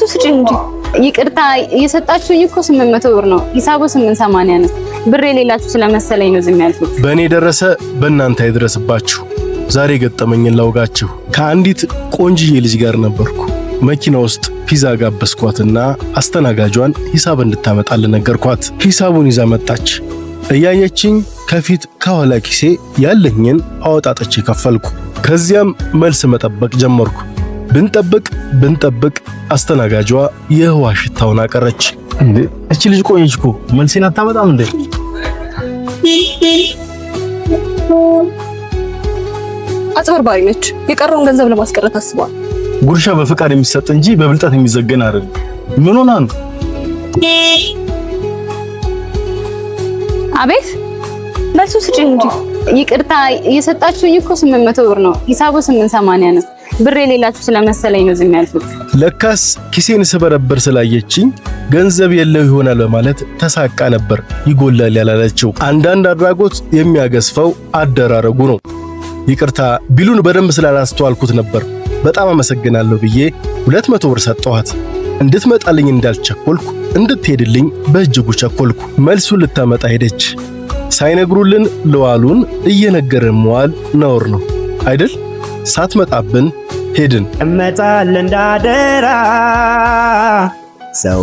መልሱ ስጭኝ እንጂ። ይቅርታ፣ የሰጣችሁኝ እኮ 800 ብር ነው። ሂሳቡ 880 ነው። ብር የሌላችሁ ስለመሰለኝ ነው ዝም ያልኩት። በእኔ ደረሰ፣ በእናንተ አይድረስባችሁ። ዛሬ ገጠመኝን ላውጋችሁ። ከአንዲት ቆንጅዬ ልጅ ጋር ነበርኩ። መኪና ውስጥ ፒዛ ጋበዝኳትና አስተናጋጇን ሂሳብ እንድታመጣልን ነገርኳት። ሂሳቡን ይዛ መጣች። እያየችኝ ከፊት ከኋላ ኪሴ ያለኝን አወጣጠቼ ከፈልኩ። ከዚያም መልስ መጠበቅ ጀመርኩ። ብንጠብቅ ብንጠብቅ አስተናጋጇ የውሃ ሽታውን አቀረች። እንዴ፣ እቺ ልጅ ቆየች እኮ፣ መልሴን አታመጣም እንዴ? አጭበርባሪ ነች። የቀረውን ገንዘብ ለማስቀረት አስበዋል። ጉርሻ በፍቃድ የሚሰጥ እንጂ በብልጠት የሚዘገን አይደለም። ምን ሆና ነው? አቤት። መልሱ ስጭኝ እንጂ። ይቅርታ፣ የሰጣችሁኝ እኮ 800 ብር ነው። ሂሳቡ 880 ነው። ብር የሌላችሁ ስለመሰለኝ ነው ዝም ያልኩት። ለካስ ኪሴን ስበረብር ስላየችኝ ገንዘብ የለው ይሆናል በማለት ተሳቃ ነበር ይጎላል ያላለችው። አንዳንድ አድራጎት የሚያገዝፈው አደራረጉ ነው። ይቅርታ ቢሉን በደንብ ስላላስተዋልኩት ነበር። በጣም አመሰግናለሁ ብዬ 200 ብር ሰጠኋት። እንድትመጣልኝ እንዳልቸኮልኩ እንድትሄድልኝ በእጅጉ ቸኮልኩ። መልሱን ልታመጣ ሄደች። ሳይነግሩልን ለዋሉን እየነገርን መዋል ነውር ነው አይደል? ሳትመጣብን ሄድን። እመጣል እንዳደራ ሰው።